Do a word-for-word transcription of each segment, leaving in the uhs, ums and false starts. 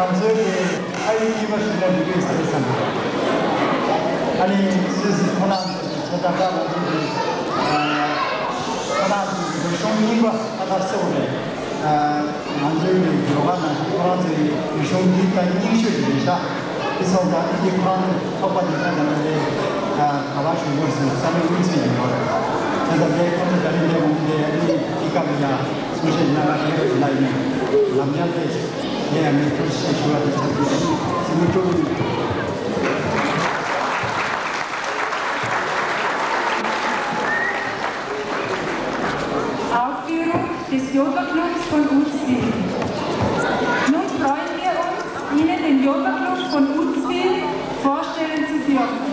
ང་ཚོའི་གི་ཨ་ཡི་གཉིས་པ་ཞུ་ན་འགྲིག་གི་ཡོད་ཟེར་བསམ། ཨ་ནི་སུད་སི་ཁོ་རང་ཚོའི་གི་ཁྱེད་ད་ལྟ་ང་ཚོའི་གི་ཁོ་རང་ཚོའི་གི་རིག་གཞུང་རྙིང་པ་ཨ་ད་གསོ་རེད། ང་ཚོའི་གི་ཡོ་ག་ནང་ཁོ་རང་ཚོའི་རིག་གཞུང་འདི་ད་རྙིང་ཤོས་ཅིག་རེད་ཤག་དེ་སོང་ཙང་ཨ་ནི་ཁོ་རང་ཚོའི་ཚོགས་པ་འདི་ད་ང་ཚོའི་ག་བ་ཞུ་དགོས་ཟེར་བསམ་བློ་འཁོར་ཚུལ་ཡིན་པ། ད་ལྟ་ལས་ཁོ་ཚོ་ད་རིང་ལས་འོང་དེ་ཨ་ནི་དེ་སྐབས་ལ་ཡ་གསུང་བཤད་གནང་བ་ཡིན་ལ་ཡིན། ལམ་ཡང་དེ། ངས་ཡང་མི་ཐུགས་རྗེ་ཆེ་ཞུ་བ་དང་ཆབས་ཅིག་སེམས་སྤྲོ་བོ་ཡོད། Aufführung des Yoga-Clubs von Uzwil. Nun freuen wir uns, Ihnen den Yoga-Club von Uzwil vorstellen zu dürfen.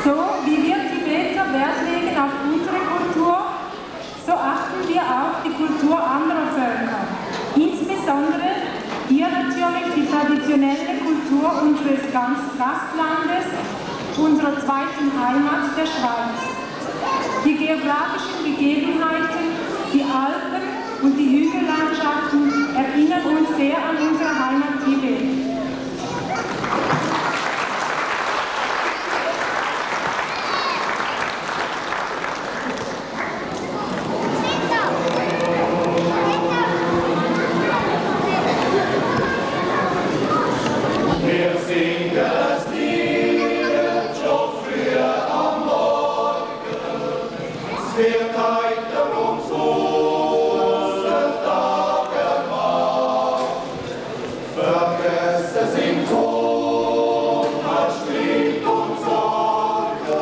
So wie wir Tibeter Wert legen auf unsere Kultur, so achten wir auch die Kultur anderer Völker, insbesondere hier natürlich die traditionelle Kultur unseres Gast-, Gastlandes, unserer zweiten Heimat, der Schweiz. Die geografischen Gegebenheiten, die Alpen und die Hügellandschaften erinnern uns sehr an unsere Heimat Tibet. Wir singen das Lied schon früh am Morgen. Es wird heiter und Sonnenstag erwacht. Vergess es im Tod, was Schuld und Sorge.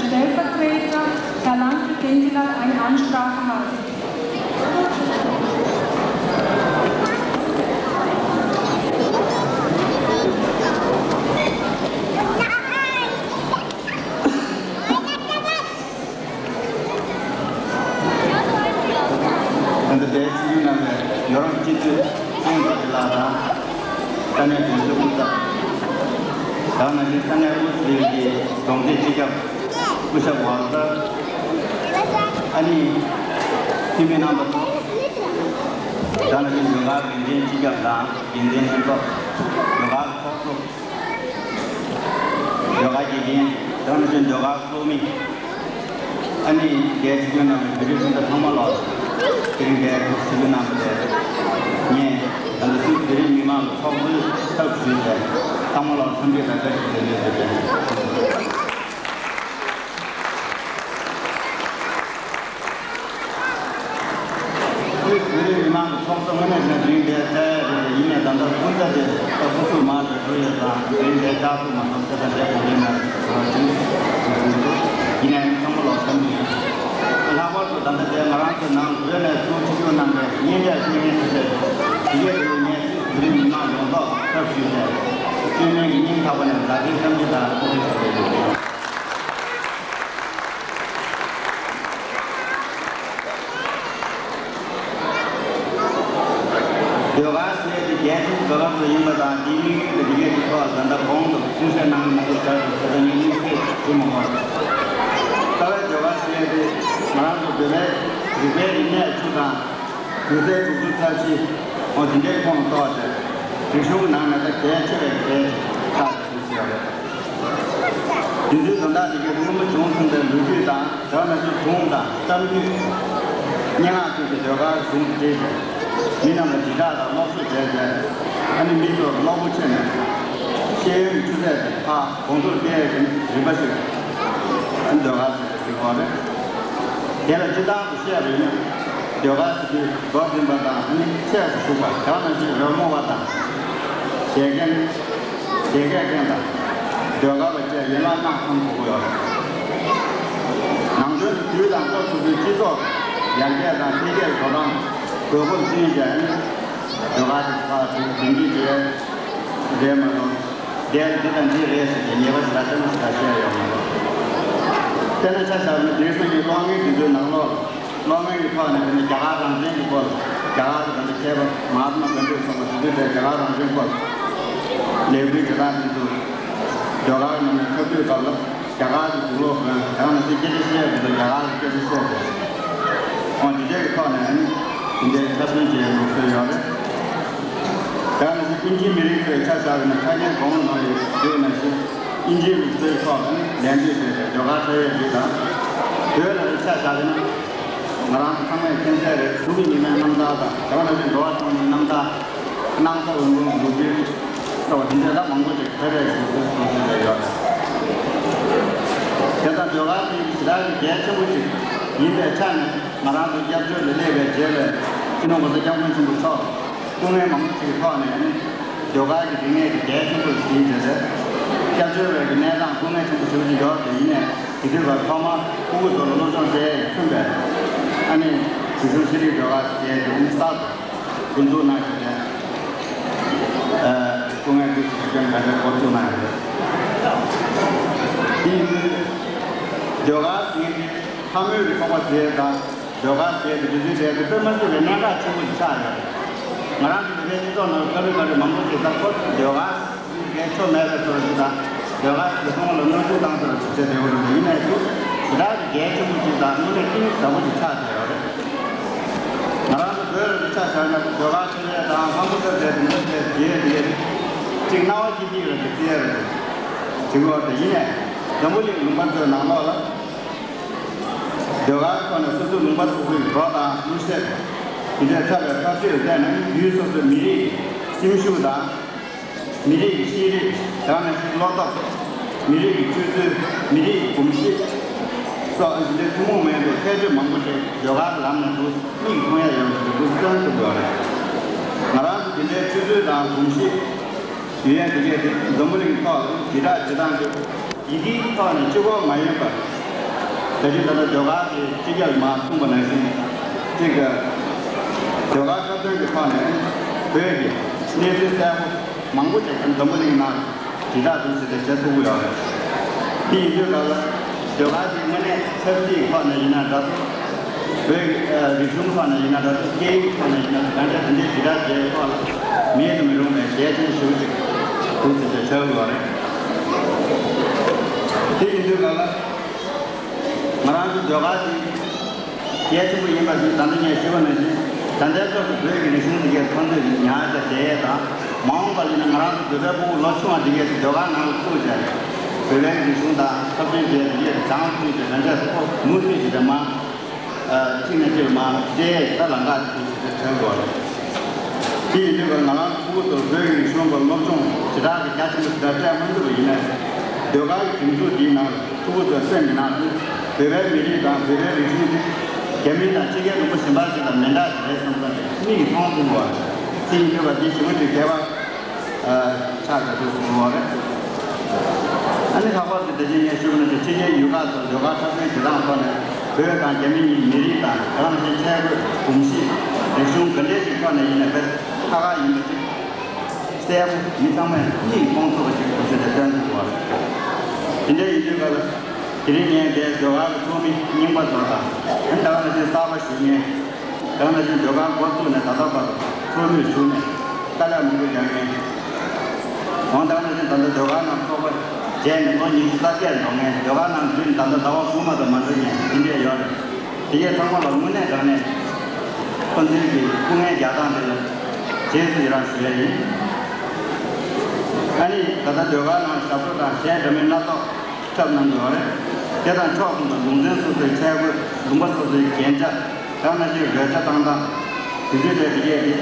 Stellvertreter verlangt für Gänselack eine Ansprache halten. ད་ལྟ་དེའི་སྤྱི་འཐུས་རྣམ་པས་ཡོ་རོབ་སྤྱི་འཐུས་ཚེ་རིང་རྡོ་རྗེ་ལགས་དང་། ས་གནས་དོན་གཅོད་སྐུ་ཚབ། ད་ནང་བཞིན་ས་གནས་ཨུ་སི་ལི་གི་གདོང་རྩེ་སྤྱི་ཁྱབ་སྐུ་ཞབས་ཝལ་ཏར། ཨ་ནི་འཐུས་མི་རྣམ་པ་ཚོ། ད་ནང་བཞིན་ཟློས་གར་འགན་འཛིན་སྤྱི་ཁྱབ་དང་འགན་འཛིན་ལྷན་ཚོགས། ཟློས་གར་ཚོགས་གཙོ། ཟློས་གར་དགེ་རྒན། ད་ནང་བཞིན་ཟློས་གར་ཚོགས་མི། ཨ་ནི་འདས་ཆུ་རྒྱུན་ནང་བའི་བོད་རིགས་སྤུན་ཟླ་ཚང་མ་ལ། དེ་རིང་འདས་ཆུ་རྒྱུན་ནང་བའི་ངས་ད་ལྟ་སུད་བོད་རིགས་མི་མང་ཚོགས་གཙོའི་ཚབ་ཞུས་ཏེ། ཚང་མ་ལ་འཚམས་འདྲི་དང་བཀྲ་ཤིས་བདེ་ལེགས་ཞུ་རྒྱུ་ཡིན། སུད་སི་བོད་རིགས་མི་མང་གི་ཚོགས་གཙོ་དངོས་གནས་བྱས་ན་དེ་རིང་འདིར་བཅར་ཡ་རེད་དེ། ཡིན་ནའི་ད་ལྟ་སྐུ་ཚབ་དེ་ད་སྐུ་གཟུགས་མང་དྲགས་འགྲོ་ཡོད་ཙང་དེ་རིང་འདིར་བཅར་ཐུབ་མ་སོང་། བྱས་ཙང་འདིར་གོ་སྒྲིག་གནང་རོགས་གྱིས་ཞུ་གསུངས་འདུག་ཡིན་ནའི་ཚང་མ་ལ་འཚམས་འདྲི་ཡོད། ལྷག་པར་དུ་ད་ལྟ་དེ་ང་རང་ཚོའི་ནང་བོད་ནས་ཚུར་ཆིབས་བསྒྱུར་གནང་བའི་སྙན་གྲགས་ཆེ་མཁན་ཆེ་ཆེ་དེ་གས་དེ་ལ་ངས་སུད་སི་བོད་རིགས་མི་མང་ཡོངས་རྫོགས་ཚབ་ཞུས་ནས་སྤྱི་མོས་ཀྱི་སྙིང་ཐག་པ་ནས་བདག་འཛིན་འཚམས་འདྲི་དང་ཐུགས་རྗེ་ཆེ་ཞུ་ཡོད། ཟློས་གར་ཟེར་དེ་རྒྱལ་ཁྲིམས་ག་པར་སུ་ཡིན་པ་དང་། དེའི་དམིགས་ཡུལ་དང་དེ་གའི་ཐོག་ད་ལྟ་གོང་དུ་གསུང་བཤད་གནང་མི་ཚོ་ལྟར་དུ་ད་ལྟ་ངས་དམིགས་བསལ་ཞུ་མ་དགོས། རྩ་བའི་ཟློས་གར་ཟེར་དེ་ང་རང་ཚོ་བོད་པའི་རིག་པའི་རིག་གནས་ཆུ་དང་། སྒྱུ་རྩལ་དྲུག་ཅུ་རྩ་བཞི། འོ་དེ་འདྲའི་ཁོངས་གཏོགས་ཏེ། རིག་གཞུང་གི་ནང་ནས་ད་གལ་ཆེ་བའི་གལ་ཆེ་ཆགས་ཡོད་ཟེར་ཡོད་རེད། དེ་ཚོའི་དོན་དག་དེ་གའི་སྔོན་མ་བྱུང་སོང་པའི་ལོ་རྒྱུས་དང་། དེ་ནང་བཞིན་སྒྲུང་དང་གཏམ་རྒྱུད། སྙན་ངག་བཅས་ཀྱི་ཟློས་གར་གཞུང་དུ་བྲིས་ཏེ། མི་རྣམས་ལ་དྲིལ་བསྒྲགས་དང་སློབ་གསོ་བྱས་ཏེ། ཨ་ནི་མི་ཚོར་བློ་སྒོ་ཕྱེ་ནས་ཤེས་ཡོན་གྱི་ཆུ་ཚད་དེ་ཕར་གོང་མཐོར་སྤེལ་ཡག་གི་རིམ་པ་ཞིག་ཨ་ནི་ཟློས་གར་ཟེར་ཏེ་ཟེར་གྱི་ཡོད་རེད། དེ་ལ་སྤྱིར་བཏང་དུ་བཤད་པ་ཡིན་ན། ཟློས་གར་ཟེར་དུས་མདོར་འཛིན་པ་དང་། ཨ་ནི་ཆས་སུ་ཞུགས་པ། དེ་ནང་བཞིན་རོལ་མོ་བ་དང་། བཞད་གད། བཞད་གད་མཁན་དང་། ཟློས་གར་བ་བཅས་ཡན་ལག་ལྔ་ཚང་དགོས་ཀྱི་ཡོད་རེད། ནང་དོན་དུ་དུས་དང་སྐབས་སུ་བབས་པའི་སྤྱི་ཚོགས་ཡར་རྒྱས་དང་འཕེལ་རྒྱས་ཀྱི་དོ་དམ་དགོས་མཁོར་བསྟུན་བྱས་ནས། ཟློས་གར་གྱི་ཁ་ཐུག་དེང་དུས་ཀྱི་རེད་མ་གཏོགས། འདིར་འདི་དང་འདི་རེད་ཟེར་ཏེ་ངེས་པ་ཞིག་དང་ལྟད་མོ་ཞིག་དང་བཤད་ཡོད་མ་རེད། དཔེར་ན་ཆ་བཞག་ན་དེང་སང་གི་གློག་བརྙན་འདི་ཚོའི་ནང་ལོགས་ལ། གློག་བརྙན་གྱི་ཐོག་ནས་དེ་ནི་རྒྱ་གར་རང་བཙན་གྱི་སྐོར་ལ། རྒྱ་གར་གྱི་ད་ལྟ་མཁས་པ་མ་ཧཱ་ཏ་མ་གྷན་དྷི་སོགས་པ་དེ་ཚོས་དེ་རྒྱ་གར་རང་བཙན་སྐོར་ལ་ལས་འགུལ་བྱེད་སྟངས་དེ་ཚོ། ཟློས་གར་ནང་ནས་འཁྲབ་སྟོན་སྐབས་ལ་རྒྱ་གར་གྱི་གཟུགས་ལོག་གོན། དེ་ནང་བཞིན་སྐད་ཆ་བཤད་དེ་ཚོ་རྒྱ་གར་གྱི་སྐད་ཆ་བཤད་དེ། འོ་དེ་འདྲའི་ཐོག་ནས་དེ་འདྲའི་འཁྲབ་སྟོན་བྱེད་ཡག་ལུགས་སྲོལ་ཡོད་རེད། དེ་ནང་བཞིན་དབྱིན་ཇིའི་མི་རིགས་ཚོས་ཆ་བཞག་པ་ན་ཆ་རྐྱེན་གང་ནང་ཡོད་ཡོད་ནང་བཞིན། དབྱིན་ཇིའི་ལུགས་སྲོལ་ཐོག་ནས་ལེགས་འགྲེལ་བྱས་ཏེ་ཟློས་གར་འཁྲབ་ཡས་འདི་དང་། བོད་ལ་ཆ་བཞག་པ་ན། ང་རང་ཚོ་ཚང་མས་མཁྱེན་གསལ་རེད། གཟུགས་ཀྱི་ཉི་མའི་རྣམ་ཐར་དང་། དེ་ནང་བཞིན་འགྲོ་བ་ཚང་མའི་རྣམ་ཐར། སྣང་ས་འོད་འབུམ་ལོ་རྒྱུས་སོགས་དེ་འདྲ་ལ་མང་པོ་ཞིག་འཁྲབ་ཡས་ཀྱི་སྲོལ་ཞིག་ཡོད་རེད། དེ་དང་ཟློས་གར་དེ་ཞེ་དྲག་གི་གལ་ཆེན་པོ་ཞིག་ཡིན་པའི་ཆ་ནས། ང་རང་ཚོ་སྐྱབས་བཅོལ་ལ་སླེབས་པའི་རྗེས་ལ་སྤྱི་ནོར་༸གོང་ས་༸སྐྱབས་མགོན་ཆེན་པོ་མཆོག་སྐུ་ངལ་མང་པོ་ཞིག་གི་ཐོག་ནས་ནི། ཟློས་གར་གྱི་རིག་གནས་ཀྱི་གལ་ཆེན་པོ་ཞིག་བྱས་ཏེ། སྐྱབས་བཅོལ་བའི་གི་གནས་སྟངས་སྐུ་ངལ་ཆེན་པོ་ཞེ་པོ་ཅིག་ཡོད་པ་དེ་ཡིན་ནའི། དེ་དུས་ཀ་ཐོག་མར་སྤུ་གུ་ཚོ་ལ་སློབ་སྦྱོང་སྤྲད་ཡས་མཚོན་པའི། ཨ་ནི་བོད་གཞུང་ཤེས་རིག་ཟློས་གར་ཟེར་དེ་ནི་གསར་དུ་འགོ་འཛུགས་གནང་བཞིན་པའི། ཨ། སྐུ་ངལ་དུས་སུ་སྐྱོན་ག་འདྲ་འགོ་ཚུགས་གནང་ཡོད། དེ་ཡིན་དུས་ཟློས་གར་ཟེར་དེ་ལྷ་མོའི་གི་ཚོགས་པ་ཟེར་དང་། ཟློས་གར་ཟེར་དེ་འདི་ཚོའི་གྲས་དེ་དཔེ་མ་སྲིད་པའི་གནད་འགག་ཆེན་པོ་ཞིག་ཆགས་ཡོད། ང་རང་ཚོ་བོད་པའི་སྤྱི་ཚོགས་ནང་ལ་ཁ་ལུད་ཁ་ལུད་མང་པོ་ཞིག་ད་ཁོ་ཟློས་གར་ཟེར་གའི་ཆོ་མེད་པའི་བཟོ་འདྲ་ཞིག་དང་། ཟློས་གར་ཟེར་ཁོང་ལ་གནོན་ཤུགས་བཏང་ཟེར་བ་ཞིག་བྱས་བསྡད་ཡོད་རེད། ཡིན་ནའི་ཞེ་དྲག་གི་གལ་ཆེན་པོ་ཞིག་དང་དངོས་གནས་གཏིང་ཟབ་པོ་ཞིག་ཆགས་བསྡད་ཡོད་རེད། ང་རང་ཚོ་བོད་ལ་ཆ་བཞག་ན་ཟློས་གར་ཆོས་ལས་དང་ལྷ་མོ་ལྟ་བྱས་དེ་འདྲ་བྱས་དེ་དེ་གཅིག་སྣང་བ་སྐྱིད་སྐྱིད་རེད། དེ་རྩེ་རེད། དེ་གོ་དེ་ཡིན་ནའི་འཛམ་བུ་གླིང་ལུང་པ་ཚོའི་ནང་ལོགས་ལ། ཟློས་གར་ཐོག་ནས་སོ་སོའི་ལུང་པ་སོ་སོའི་འགྲོ་སྟངས་གླུ་གཞས་དེ་འདྲའི་འཁྲབ་པའི་ཐབས་ཤེས་ལ་བརྟེན་ནས་ཡུལ་སོ་སོའི་མི་རིགས་སེམས་ཤུགས་དང་། མི་རིགས་ཀྱི་ཤེས་རིག། དེ་ནང་བཞིན་བློ་སྟོབས། མི་རིགས་ཀྱི་སྤྱོད་ཚུལ། མི་རིགས་ཀྱི་གོམས་གཤིས་སོགས་འདི་འདྲའི་ཐུན་མོང་མིན་པའི་ཁྱད་ཆོས་མང་པོ་ཞིག་ཟློས་གར་ལམ་ནས་འདུག་མིག་གིས་མཐོང་ཡ་ཡོད་པ་ཞིག་འདུག་གསལ་ཐུབ་ཡོད་རེད། ང་རང་ཚོ་འདི་འདྲའི་སྤྱོད་ཚུལ་དང་གོམས་གཤིས། ཡུལ་ཡན་དེ་གས་དེ་འཛམ་བུ་གླིང་ཐོག་ལ་ཞེ་དྲག་བྱེད་སྟངས་དེ་ཡི་གེའི་ཐོག་ནས་གཅིག་པོ་མ་ཡིན་པར། ད་ཅི་ད་ལྟ་ཟློས་གར་གྱི་སྤྱི་ཁྱབ་མ་གསུངས་པ་ནང་བཞིན་གཅིག་གི་ཟློས་གར་འཁྲབ་སྟོན་གྱི་ཐོག་ནས་བོད་ཀྱི་གནས་ཚུལ་གསལ་པོ་མང་པོ་ཞིག་འཛམ་བུ་གླིང་ནང་དྲིལ་བསྒྲགས་དང་ཞིབ་ཕྲ་བྱེད་ཐུབ་ཀྱི་ཡོད་རེད། དེ་ཡིན་དུས་སྐབས་ལ་ཟློས་གར་དེ་དངོས་གནས་ཆབ་སྲིད་ཐོག་ནས་ཡིན་ན་འདྲ་འདུག་བོད་ཀྱི་ཨ་རིག་གཞུང་ཐོག་ནས་ཡིན་ན་འདྲ་འདུག་སྐད་ཡིག་ཐོག་ནས་ཡིན་ན་གང་འདྲ་དེ་འདྲའི་དྲིལ་བསྒྲགས་བྱེད་ཐོག་ལ་མེད་དུ་མི་རུང་བའི་གལ་ཆེན་ཞེ་པོ་ཅིག་འདུག་ཟེར་ཏེ་ཆགས་ཀྱི་ཡོད་རེད། དེ་ཡིན་དུས་སྐབས་ལ། ང་རང་ཚོ་ཟློས་གར་འདི་གལ་ཆེན་པོ་ཡིན་པ་ཞིག་ད་ལྟ་ངས་ཞུས་པ་ནང་བཞིན་ད་ལྟའི་སྐབས་སུ་བོད་ཀྱི་རིག་གཞུང་འདི་གའི་ཐོན་རྫས་ཉར་བྱས་བསྡད་ཡས་དང་མ་འོངས་པ་ལ་ཡིན་ན་ང་རང་ཚོ་བོད་པའི་ཕྲུ་གུ་ལོ་ཆུང་བ་འདི་གའི་ཟློས་གར་ནང་ལ་བཙུགས་བྱས་བོད་པའི་རིག་གཞུང་དང་འཁྲབ་སྟོན་བྱས་འདི་གའི་བྱང་བཙུགས་བྱས་ད་ལྟའི་ཐོག་མུ་མཐུད་བྱས་ཏེ་མ་གཅིག་ནས་གཅིག་ལ་མ་བལྟས་ད་ལམ་ཁ་ཅིག་བྱས་ཏེ་བྱས་དགོས། དེ་ཡིན་དུས་ང་རང་ཕྲུ་གུ་ཚོར་བོད་ཀྱི་རིག་གཞུང་གི་སློབ་སྦྱོང་ཞེ་དྲག་གི་རྒྱ་ཆེན་པོ་ཞེ་དྲག་སྤྲད་མ་ཐུབ་པ་ཡིན་ན། ཟློས་གར་གྱི་སྒྲིག་འཛུགས་འདིའི་ནང་ཕྲུ་གུ་ཚོའི་སེམས་ཀྱི་ནང་དུ་བོད་པའི་མི་རིགས་དང་བོད་པའི་རིག་གཞུང་འདི་རྒྱ་མི་དང་ཕྱི་རྒྱལ་ལུང་པ་གཞན་པ་ཞིག་དང་མི་འདྲ་ཞིག་རེད་བསམ་ས་དེ་མིག་གིས་མཐོང་ཐུབ་པ། དེ་ཡིན་དུས་པ་འདི་ཞེ་པོ་ཅིག་གལ་པ་ཆགས་བསྡད་འདུག་གསུངས་པ་རེད། ཨ་ནི་ལྷག་པར་དུ་དེ་བཞིན་ངས་ཞུ་བ་ནི་ཕྱི་རྒྱལ་ཡུལ་ཁག་ཏུ་ཟློས་གར་འཁྲབ་སྟོན་བྱེད་སྟངས་ཐོག་ནས་བོད་དང་རྒྱ་མི་གཉིས་མི་རིགས་དང་དེ་ག་ནང་བཞིན་ཆས་གོས་གོམས་གཤིས་རིག་གཞུང་ག་འདྲས་ཤིག་ཐོག་ནས་ཡིན་ནའི་དཔེ་ཁ་ཁ་ཡིན་པ་ཅིག་གསལ་པོ་མི་ཚང་མས་མིག་མཐོང་ཐུབ་པ་ཞིག་གོ་ཤེས་དེ་སྟོན་ཐུབ་པ་རེད། དེ་འདྲ་ཡིན་དུས་སྐབས་དེ་རིང་ངས་འདིར་ཟློས་གར་གྱི་ཚོགས་མི་རྙིང་པ་ཚོ་དང་དེ་ག་ནང་བཞིན་གསར་པ་ཞུ་མཁན། དེ་ནང་བཞིན་ཟློས་གར་འགོ་བཙུགས་ནས་ད་ལྟ་བར་དུ་ཚོགས་མི་ཞུགས་ནས་དཀའ་ལས་མང་པོ་རྒྱག་མཁན། འོང་དེ་ནང་བཞིན་ད་ལྟ་ཟློས་གར་ནང་ཚོགས་པ་བྱས་ནས་ལོ་ཉི་ཤུ་རྩ་བརྒྱད་འགྲོ་མཁན། ཟློས་གར་ནང་འཛུལ་ནས་ད་ལྟ་ཟླ་བ་དགུ་མ་གཏོགས་མ་འགྲོ་མཁན་དེ་འདྲས་ཡོད་རེད། དེ་གས་ཚང་མ་ལ་དངོས་གནས་དྲང་གནས་ཕན་ཚུན་གྱི་སྐུ་ངལ་རྒྱག་སྟངས་དེ་ལ་རྗེས་སུ་ཡི་རང་ཞུ་ཡ་ཡིན། ཨ་ནི་ད་ལྟ་ཟློས་གར་ནང་ཞབས་བྲོ་དང་གཞས་འདྲ་མིན་སྣ་ཚོགས་འཁྲབ་གནང་གི་ཡོད་རེད། དེ་དང་ཕྱོགས་མཚུངས་པར་ལུང་ཚན་སོ་སོའི་ཆས་གོས། ལུང་པ་སོ་སོའི་རྒྱན་ཆ། དེ་ནང་བཞིན་རོལ་ཆ་བཏང་སྟངས། དེ་ཚོའི་གྲས་དེ་གས་དེ་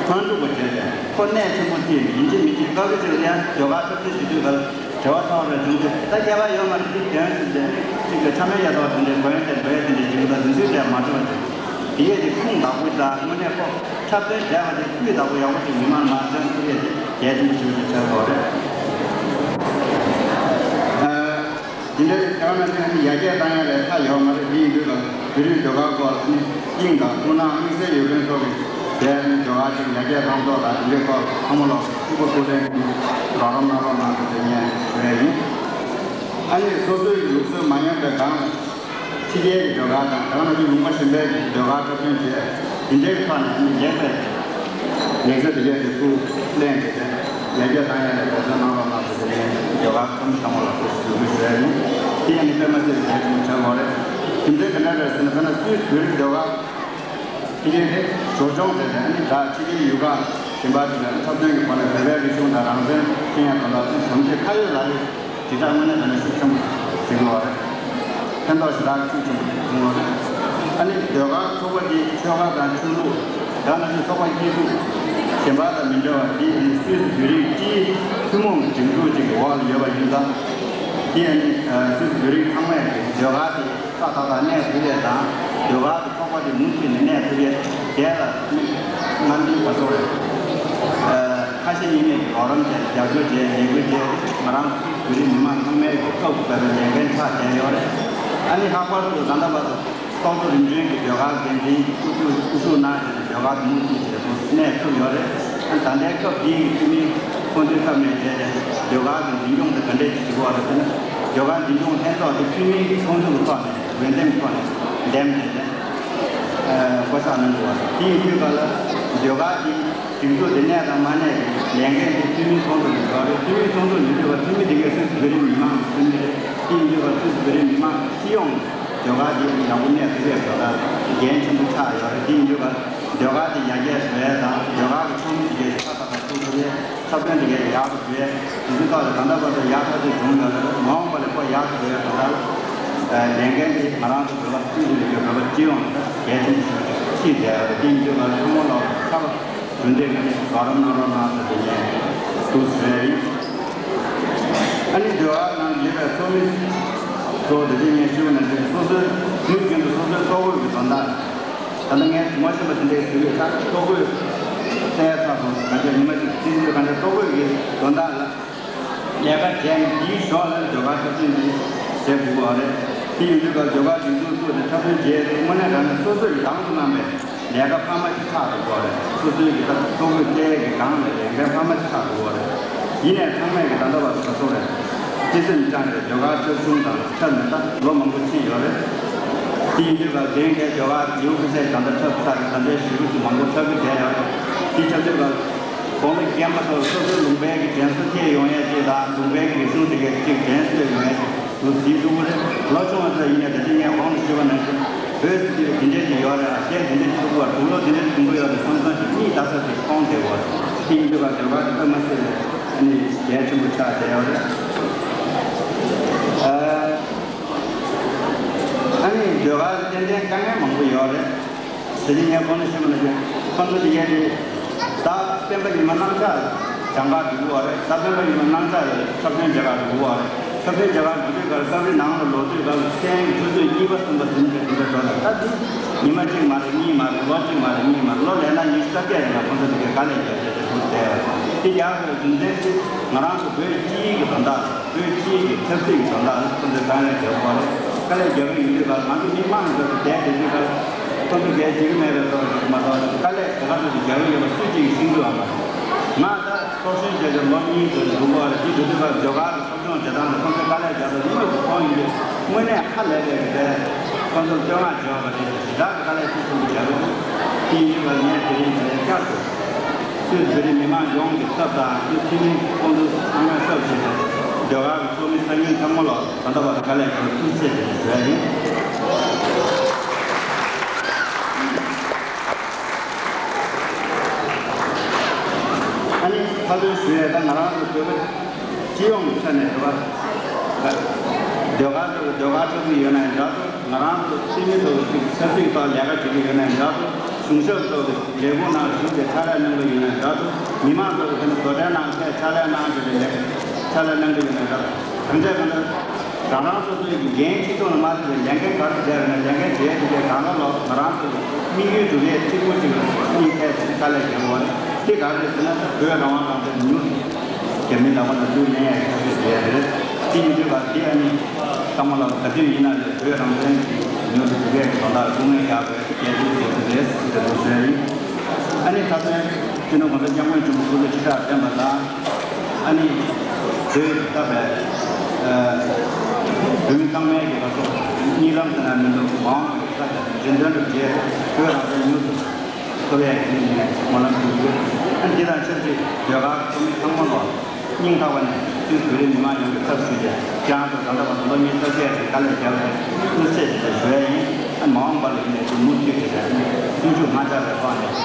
ཕན་ཐོགས་པ་བྱས་ཏེ་ཁོ་གནད་ཆེན་པོ་བརྩིས་ནས་ཡིན་གཅིག་མིན་གཅིག་སྐབས་རེ་ཅིག་ལ་ཡང་ཟློས་གར་འཁྲབ་སྟོན་བྱེད་དུས་སྐབས་འབྲེལ་བ་ཚོགས་རེ་བྱུང་ཚེ་ད་ཁྱད་པར་ཡོད་མ་རེད། འདི་དོན་ཞུས་ཏེ་གཅིག་གི་ཕྲ་མའི་ཡ་ཐོག་དེ་འདྲའི་གོན་ཏེ་འགྲོ་ཡ་དེ་འདྲའི་བྱུང་ད་འདི་ཚོའི་གྲས་མ་འགྲོ་བ་བྱུང་། དེ་གས་དེ་ཁུངས་དག་པོ་དང་དངོས་གནས་ཁོ་འཁྲབ་སྟོན་བྱས་པ་དེ་སྤུས་དག་པོ་ཡག་པོ་ཞིག་མི་མང་མར་སྟོན་ཐུབ་ཡས་དེ་གལ་ཆེན་པོ་ཞིག་ཏུ་ཆགས་ཡོད་རེད། དེ་འདྲའི་དེ་ག་ནང་བཞིན་ཡར་རྒྱས་བཏང་ཡ་ལས་ཁག་ཡོད་མ་རེད། དེ་ཡིན་དུས་ལ་བོད་རིགས་ཟློས་གར་སྐོར་ལ་ནི་དབྱིངས་དང་ཐུགས་སྣང་དམིགས་བསལ་ཡོད་མཁན་ཚོ་གིས་དེ་ནི་ཟློས་གར་ཅིག་ཡར་རྒྱས་གཏང་ཕྱོགས་དང་དེ་འདྲའི་སྐོར་ཚང་མ་ལ་ཐུགས་ཁུར་ཐུགས་ལེན་གྱིས་རོགས་རམ་གནང་རོགས་གནང་ཟེར་ཏེ་ངས་ཞུ་ཡ་ཡིན། ཨ་ནི་སོ་སོའི་ལུགས་སྲོལ་མ་ཉམས་པའི་སྒང་ལ། ཕྱི་རྒྱལ་གྱི་ཟློས་གར་དང་དེ་ནང་བཞིན་ལུང་པ་གཞན་པའི་ཟློས་གར་འཁྲབ་སྟོན་བྱས། དེ་འདྲའི་ཐོག་ནས་ཨ་ནི་ལེགས་པའི་ལེགས་ཆ་དེ་གས་དེ་ཚུར་ལེན་བྱས་ཏེ་ཡར་རྒྱས་བཏང་ཡ་ལ་འབད་བརྩོན་གནང་རོགས་གནང་ཟེར་ཏེ་ངས་ཟློས་གར་ཚོགས་མི་ཚང་མ་ལ་ཞུ་རྒྱུ་ཞུ་ཡ་ཡིན། དེ་ཡང་ནི་དཔེ་མ་སྲིད་པའི་གལ་ཆེན་པོ་ཆགས་ཡོད་རེད། རྒྱུ་མཚན་ག་འདྲ་རེད་ཟེར་ན་དཔེར་ན་སུད་སི་བོད་རིགས་ཟློས་གར་དེ་གས་དེ་སྦྱོར་སྦྱོང་བྱས་ཏེ་ཨ་ནི་ད་ཕྱི་རྒྱལ་ཡུལ་ཁག་གཞན་པ་ཞིག་ལ་འཁྲབ་སྟོན་གྱི་སྒོ་ནས་བོད་པའི་རིག་གཞུང་དང་རང་བཙན་མཚོན་ཡ་དང་ལ་ཚུལ་བྱམས་བརྩེ་ཁ་ཡོད་ལག་ཡོད། དེ་དག་དངོས་གནས་དྲང་གནས་ཤུགས་ཆེན་པོ་ཞིག་ལོ་རེད། ཕན་ཐོགས་ཞེ་དྲག་ཤུགས་ཆེན་པོ་ཞིག་བྱུང་བ་རེད། ཨ་ནི་ཟློས་གར་ཚོགས་པ་འདི་ཆོལ་ཁ་དང་ཆོས་ལུགས་དེ་ནང་བཞིན་ཚོགས་པ་སྐྱིད་སྡུག་གཞན་པ་དང་མི་འདྲ་བ་འདི་ཨ་ནི་སུད་སི་བོད་རིགས་སྤྱིའི་ཐུན་མོང་གི་སྒྲིག་འཛུགས་ཅིག་གི་འོག་ལ་ཡོད་པ་ཡིན་ཙང་། འདི་ཨ་ནི་སུད་སི་བོད་རིགས་ཚང་མས་ཟློས་གར་དེ་ཏག་ཏག་ཏག་གནས་ཐུབ་ཡས་དང་ཟློས་གར་གྱི་ཚོགས་པ་དེ་མུ་མཐུད་ནས་གནས་ཐུབ་ཡས་དེ་ལ་སྨོན་འདུན་ག་ཚོད་རེད། ཁ་ཞེ་གཉིས་མེད་ཀྱི་རོགས་རམ་བྱས་རྒྱབ་སྐྱོར་བྱས་ལས་འགུལ་བྱས་ང་རང་ཚོ་བོད་རིགས་མི་མང་ཚང་མའི་གི་སྐབས་སུ་བབས་པའི་ལས་འགན་ཆགས་བསྡད་ཡོད་རེད། ཨ་ནི་ལྷག་པར་དུ་ད་ལྟ་བར་དུ་ཚོགས་གཙོ་རིམ་བྱོན་གྱི་ཟློས་གར་འགན་འཛིན་གྱི་སྐུ་ཚབ་སྐུ་ཞབས་གནང་བྱས་ནས་ཟློས་གར་དེ་མུ་མཐུད་བྱས་ནས་གནས་ཐུབ་ཡོད་རེད། ཨ་ནི་ད་ལྟའི་སྐབས་འདིའི་གི་འཐུས་མི་ཚོགས་འདུའི་སྐབས་ནས་བྱས་ཏེ་ཟློས་གར་གྱི་འཛིན་སྐྱོང་དེ་ག་འདྲས་ཅིག་བྱེད་དགོས་རེད་ཟེར་ན། ཟློས་གར་འཛིན་སྐྱོང་ལྷན་ཚོགས་དེ་འཐུས་མིའི་ཚོགས་འདུ་གི་ཐོག་ནས་འོས་འདེམས་ཐོག་ནས་འདེམས་ཏེ་བསྐོ་བཞག་གནང་དགོས་པ་རེད། དེ་ཡིན་དུས་ག་ལ་ཟློས་གར་གྱི་སྒྲིག་འཛུགས་དེ་གནས་དང་མ་གནས་ཀྱི་ལས་འགན་དེ་འཐུས་མིའི་ཚོགས་འདུ་ནས་ཡོད་རེད། འཐུས་མིའི་ཚོགས་འདུ་ཡིན་དུས་ག་འཐུས་མི་དེ་གས་སུད་སི་བོད་རིགས་མི་མང་གི་འཐུས་མི་རེད། དེ་ཡིན་དུས་ག་སུད་སི་བོད་རིགས་མི་མང་གི་སྤྱི་ཡོངས་ཟློས་གར་དེ་ཡག་པོ་གནས་ཐུབ་ཡས་ད་ལྟ་འགན་ཆེན་པོ་ཆགས་ཡོད་རེད། དེ་ཡིན་དུས་ག་ཟློས་གར་དེ་ཡར་རྒྱས་བཟོ་ཡས་དང་ཟློས་གར་གྱི་ཚོགས་མི་དེ་གས་ཁ་ཐག་ཐག་ཐུག་ཐུབ་ཡས། འཁྲབ་སྟོན་དེ་གའི་ཡག་ཏུ་བཟོས། དེ་ཚོའི་ཐོག་ལ་ད་ལྟ་བར་དུ་ཡག་ཐག་ཆོད་བྱུང་ཡོད་རེད། མ་འོངས་པ་ལ་ཁོ་ཡག་ཏུ་བཟོ་ཡག་ད་ལྟ་ལས་འགན་དེ་ང་རང་ཚོ་བོད་པ་སུད་སི་ལ་ཡོད་བོད་པ་སྤྱི་ཡོངས་ལ་གལ་ཆེན་པོ་ཞིག་ཅིག་བསྡད་ཡོད་རེད། དེ་ཡིན་དུས་ང་ཚོ་ཚང་མ་ལ་ཁ་པ་རྒྱུན་ལྡན་ངང་ནས་རོགས་རམ་གནང་རོགས་གནང་ཟེར་དེ་ངས་འདུག་ཟེར་ཡིན། ཨ་ནི་ཟློས་གར་ནང་ཡོད་པའི་ཚོགས་མི་ཚོ་དེ་རིང་ངས་ཞུས་པ་ནང་བཞིན་སོ་སོའི་དུས་རྒྱུན་དུ་སོ་སོའི་ཚོགས་དཔོན་གྱི་དོན་དག་ད་ལྟ་ངས་དུ་མ་ཤེས་པ་དེ་འདྲའི་ཟེར་གི་ད་ཚོགས་དཔོན་བཙལ་ཚར་སོང་། གང་ཅི་ཉི་མ་གཅིག་ཕྱིན་དུས་གང་ཅི་ཚོགས་དཔོན་གྱི་དོན་དག་ལ་ལས་ཀ་བྱས་ནས་དེའི་ཞོར་ལ་ཟློས་གར་འཁྲབ་སྟོན་འདི་བྱེད་དགོས་པ་རེད། དེ་ཡིན་དུས་ཀ་ཟློས་གར་སྒྲིག་འཛུགས་བཙུགས་ཏེ་འཁྲབ་སྟོན་བྱས་ཏེ་དངོས་གནས་དྲང་གནས་སོ་སོས་ཀྱི་དང་དུ་བླངས་པའི་ལས་ཀ་འཕར་མ་ཞིག་ཆགས་འགྲོ་གི་རེད། སོ་སོའི་གི་ད་ཐོ་འགོད་བཙལ་ཡས་ཀྱི་སྒང་ལ་ལས་འགན་འཕར་མ་ཞིག་ཆགས་འགྲོ་གི་རེད། ཡིན་ནའི་ཚང་མས་ཀྱི་ད་ལྟ་བར་དུ་ག་ཚོད་རེད། བརྩེ་སེམས་བཅངས་ཏེ་ཟློས་གར་འཁྲབ་གཞུང་དང་འཁྲབ་ནས་ད་ལོ་མང་པོ་ཕྱིན་ཡོད་རེད། དེ་ཡིན་དུས་ཀ་དེ་རིང་ཁའི་ཟློས་གར་ལེའུ་ཁ་ཤས་ད་ལྟ་འཁྲབ་ཚར་རེད། ད་ལྟའི་བཞི་རུ་ཚོ་མང་པོ་འཁྲབ་ཀྱི་བསྡད་ཡོད་རེད། དེ་འཁྲབ་དུས་ཀ་དགུང་ལོ་རྒན་པ་ཚོར་སོ་སོའི་ལུང་པའི་གི་དྲན་གསོ་ཐེབས་ཡོང་ཡས་ཅིག་དང་ལུང་པའི་གི་རིག་གཞུང་དེ་གའི་ཅིག་དྲན་གསོ་ཡོང་ཡས་ཅིག་ལོ་གཟིགས་འདུག་གི་རེད། ལོ་ཆུང་བ་ཚོ་ཡིན་ནའི་ད་ལྟ་ངས་གོང་དུ་ཞུས་པ་ནང་བཞིན་བོད་སྲིད་དེ་འདི་འདྲས་ཅིག་ཡོད་རེད། གཞས་འདི་འདྲས་ཅིག་འདུག་ག་དུག་ལོག་འདི་འདྲས་ཅིག་འདུག་གི་ཡོད་རེད་བསམ་བསམ་ཞིག་གཉིད་ལྟ་ས་དེ་སྟོང་བསྡད་ཡོད་རེད། དེ་ཡིན་དུས་ཀ་ཟློས་གར་དེ་དཔེ་མ་སྲིད་པའི་ཨ་ནི་གལ་ཆེན་པོ་ཆགས་བསྡད་ཡོད་རེད། ཨ་ནི་ཟློས་གར་ཏན་ཏན་དཀའ་ངལ་མང་པོ་ཡོད་རེད། དེ་རིང་ངས་གོང་ནས་ཞུས་པ་ནང་བཞིན་ཁོང་ཚོ་དེ་གས་དེ་གཟའ་སྤེན་པ་ཉི་མ་གནམ་ལྕགས་གྱང་ཁ་འགྲོ་གི་ཡོད་རེད། གཟའ་སྤེན་པ་ཉི་མ་གནམ་ལྕགས་ལ་འཁྲབ་སྟོན་བྱེད་གར་འགྲོ་གི་ཡོད་རེད། འཁྲབ་སྟོན་བྱེད་གར་འགྲོ་དུས་ཀ་སྐབས་རེ་ནང་ལ་ལོག་དུས་ཀ་མཚན་ཆུ་ཚོད་གཉིས་པ་གསུམ་པ་ཟིན་པའི་དེ་འདྲ་འགྲོ་ལ། ད་དེ་ཉི་མ་གཅིག་མ་རེད། གཉིས་མ་རེད། ལོ་གཅིག་མ་རེད། གཉིས་མ་རེད། ལོ་ལས་ན་ཉི་ཤུ་རྩ་བརྒྱད་རིང་ལ་ཁོང་ཚོ་དེ་གས་དཀའ་ལས་རྒྱག་བྱས་ཏེ་འགྲོ་བསྡད་ཡོད་རེད། དེ་རྒྱག་དགོས་རྒྱུ་མཚན་དེ་ང་རང་ཚོ་བོད་སྤྱིའི་གི་དོན་དག་བོད་སྤྱིའི་གི་ཆབ་སྲིད་ཀྱི་དོན་དག་ལ་ཁོང་ཚོས་དཀའ་ངལ་རྒྱག་དགོས་རེད། དཀའ་ལས་རྒྱག་གི་ཡོད་དུས་ཀ་ང་ཚོ་མི་མང་ཚོ་གི་བསྡད་བསྡད་དུས་ཀ་ཁོང་ཚོ་གལ་བྱེད་ཀྱི་མེད་པའི་བཟོ་འདྲ་ཞིག་མ་གཏོགས་དཀའ་ལས་དེ་ག་ཚོད་ཅིག་རྒྱག་གི་ཡོད་པ་སུས་ཅིག་གིས་ཤེས་ཀྱི་ཡོད་མ་རེད། ང་ད་ཚོགས་གཞོན་བྱས་ཏེ་ལོ་གཉིས་ཙམ་འགྲོ་གི་རེད། དེ་དུས་དུས་ཀ་ཟློས་གར་གྱི་འཁྲབ་སྦྱོང་བྱེད་སྟངས་དེ་ཁོང་ཚོའི་དཀའ་ལས་རྒྱག་སྟངས་དངོས་སུ་མཐོང་ཡོང་དུས་དངོས་གནས་ཧ་ལས་པའི་གི་དེ་ཁོང་ཚོར་བསྟོད་བསྔགས་བྱེད་པ་རེད། ཞེ་དྲག་གི་དཀའ་ལས་ཆེན་པོ་རྒྱག་གི་འདུག་དེ་ཡིན་དུས་ཀ་ངས་དེ་རིང་དེ་ལས་བསྐྱར་དུ། སུད་སི་བོད་རིགས་མི་མང་ཡོངས་ཀྱི་ཚབ་དང་སུད་སི་འཐུས་མི་ཁོང་ཚོ་ཚང་མའི་ཚབ་བྱས་ཏེ་ཟློས་གར་གྱི་ཚོགས་མི་གསར་རྙིང་ཚང་མ་ལ་ད་ལྟ་བར་དུ་དཀའ་ལས་ཁག་ཐུགས་རྗེ་ཆེ་ཞེས་ཞུ་ཡ་ཡིན། ཨ་ནི་ཁ་ཚོན་ཞུ་ཡས་ད་ང་རང་ཚོ་བོད་པ་སྤྱི་ཡོངས་ཀྱི་ཆ་ནས་རེད་པ། ཟློས་གར་ཚོ་གི་ཟློས་གར་ཚོགས་པ་ཡོད་ན་ཡང་འདྲ་འདུག་ང་རང་ཚོ་འཐུས་མི་ཚོ་གི་ཅིག་ཆབ་སྲིད་ཐོག་ལས་ཀ་བྱེད་ཀྱི་ཡོད་ན་ཡང་འདྲ་འདུག་གཞུང་ཞབས་ཚོ་གི་ལས་ཁུངས་ནང་ཞུགས་ཏེ་ཕྱག་ལས་གནང་གི་ཡོད་ན་འདྲ་འདུག་མི་མང་ཚོ་གི་དེ་ནི་བཟོ་གྲྭའི་ནང་ཕྱག་ལས་གནང་གི་ཡོད་ན་ཕྱག་ལས་གནང་གི་ཡོད་ན་འདྲ། གང་འདྲ་གང་འདྲ། རང་རང་སོ་སོའི་གི་འགན་གཅིག་མཚུངས་ལ་མ་ལྟོས་པའི་ལས་འགན་ག་རེ་བསྡད་ཡོད་ན་ལས་འགན་བྱས་ཏེ་གང་ལ་ལོག་ང་རང་ཚོ་གི་དམིགས་ཡུལ་སྒྲུབ་ཡས་གཅིག་པོ་གཅིག་ལ་གཉིས་ཐད་དེ་དཀའ་ལས་རྒྱག་དགོས་རེད། དེ་ག་རེ་རེད་ཟེར་ན་བོད་རང་དབང་རང་བཙན་མྱུར་རྒྱ་མི་ལག་པ་ནས་བསྡུ་ཉན་ཡས་ཀྱི་ཐབས་ཤེས་བྱས་རེད། དེ་ཡིན་དུས་ཀ་དེ་ཨ་ནི་ཚང་མ་ལ་ག་དུས་ཡིན་ན་ལས་བོད་རང་བཙན་གྱི་མྱུར་དུ་སྒྲུབ་ཡས་ཀྱི་དོན་དག་ལ་ཐུགས་སྣང་རྒྱག་དགོས་ཀྱི་རེད་ཟེར་དུ་ཞུ་ཡ་ཡིན། ཨ་ནི་ད་ལྟ་སྤྱི་ནོར་༸གོང་ས་༸སྐྱབས་མགོན་ཆེན་པོ་སྐུ་ཚེ་ཁྲི་ཕྲག་བརྟན་པ་དང་། ཨ་ནི་བོད་ཀྱི་ད་བས་བོད་མི་ཚང་མའི་གི་ལ་སོགས་གཉིས་ལམ་ཟེར་ན་མི་འདུག་མ་འོངས་པའི་ས་ཆ་འགྲེམས་སྟོན་དུ་བྱས་བོད་རང་བཙན་མྱུར་དུ་ཐོབ་ཡས་ཀྱི་ནི་སྨོན་ལམ་ཞུ་རྒྱུ། ཨ་ནི་འདི་དང་ཆབས་ཅིག་ཟློས་གར་ཚོགས་མི་ཚང་མ་ལ་སྙིང་ཐག་པ་ནས་སུད་སི་བོད་རིགས་མི་མང་ཡོངས་ཀྱི་ཚབ་ཞུས་ཏེ་ཁྱེད་རང་ཚོ་ད་ལྟ་བར་དུ་ལོ་གཉིས་ཙམ་བྱས་ཏེ་དཀའ་ལས་བརྒྱབ་པའི་ཐུགས་རྗེ་ཆེ་ཞེས་ཞུ་ཡས་ཡིན། ཨ་ནི་མ་འོངས་པ་ལ་ཡིན་ནའི་ཅིག་མུ་མཐུད་བྱས་ཏེ་ཨ་ནི་སེམས་ཤུགས་མ་ཆག་པའི་ཐོག་ནས་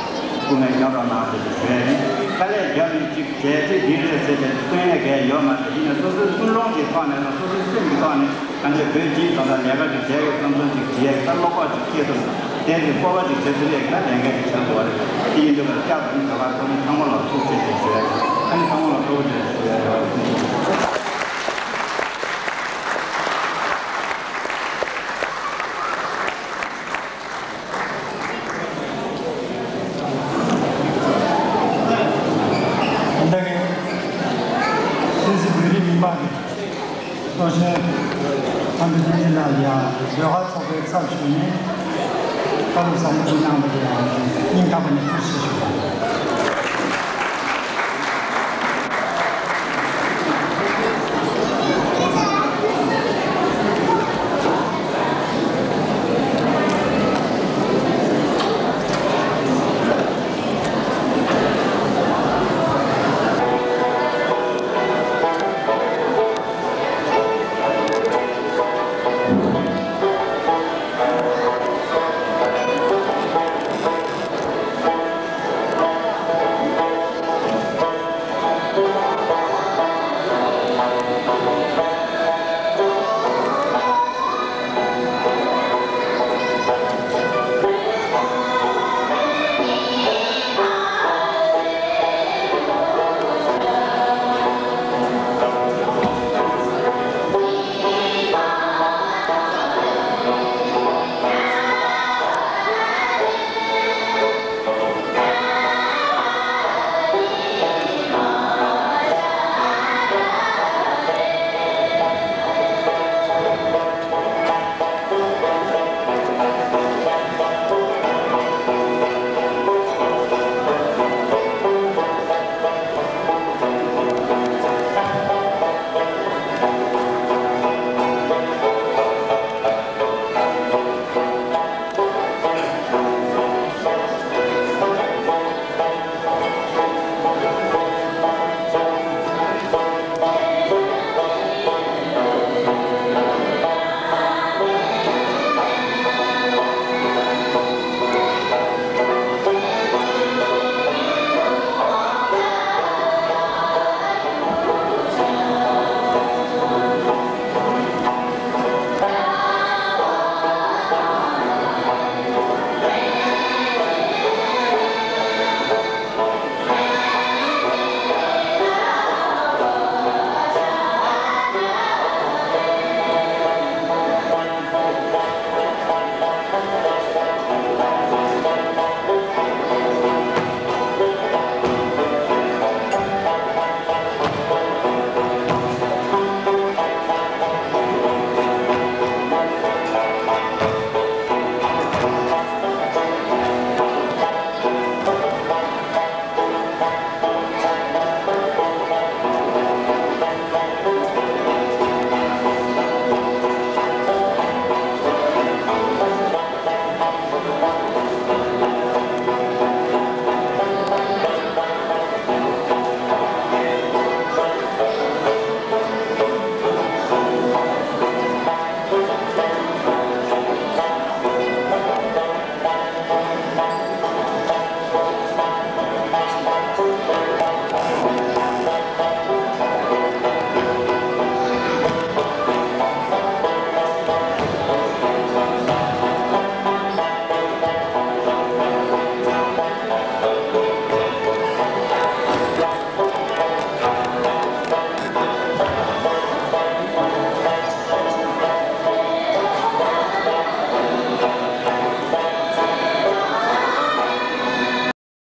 སྐུ་ངལ་མྱོང་རོགས་གནང་ཞེས་ཞུ་ཡས་ཡིན། དཀའ་ལས་བརྒྱབ་ཡིན་ཅིག་བྱས་ཚིག་འདི་རེད་ཟེར་ཏེ་སྟོན་ཡས་གལ་ཡོད་མ་རེད། ཡིན་ནའི་སོ་སོའི་ཀུན་སློང་གི་ཐོག་ནས་དང་སོ་སོའི་སེམས་ཀྱི་ཐོག་ནས་གང་ཅི་བོད་སྤྱིའི་དོན་དག་ལས་ཀ་ཅིག་བྱས་ཡོད་བསམ་བསམ་ཅིག་བྱས་ད་བློ་ཁོག་ཅིག་སྐྱེ་ཐུབ་དེ་གི་སྤོབས་པ་ཅིག་བྱེད་ཐུབ་ཡས་ཀྱི་ད་ལས་འགན་ཅིག་བྱེད་དགོས་རེད། དེ་ཡིན་དུས་ཀ་སྐྱབས་དང་ག་པར་ཚོགས་མི་ཚང་མ་ལ་ཐུགས་རྗེ་ཆེ་ཞུ་ཡས། ཨ་ནི་ཚང་མ་ལ་སྤྲོ་པོ་ཆེ་ཞུ་ཡས་ཡོད་རེད། ད་གིན་སུད་སི་བོད་རིགས་མི་མང་གི་ཚོགས་གཞོན་ཨ་མདོ་བསྟན་འཛིན་ལགས་ཀྱིས་ཡང་ཟློས་གར་ཚོགས་པའི་ཚབ་ཞུས་ནས་བཀའ་སློབ་ཟབ་མོ་ཅིག་གནང་བ་དེ་ཡང་སྙིང་ཐག་པ་ནས་ཐུགས་རྗེ་ཆེ་ཞུ།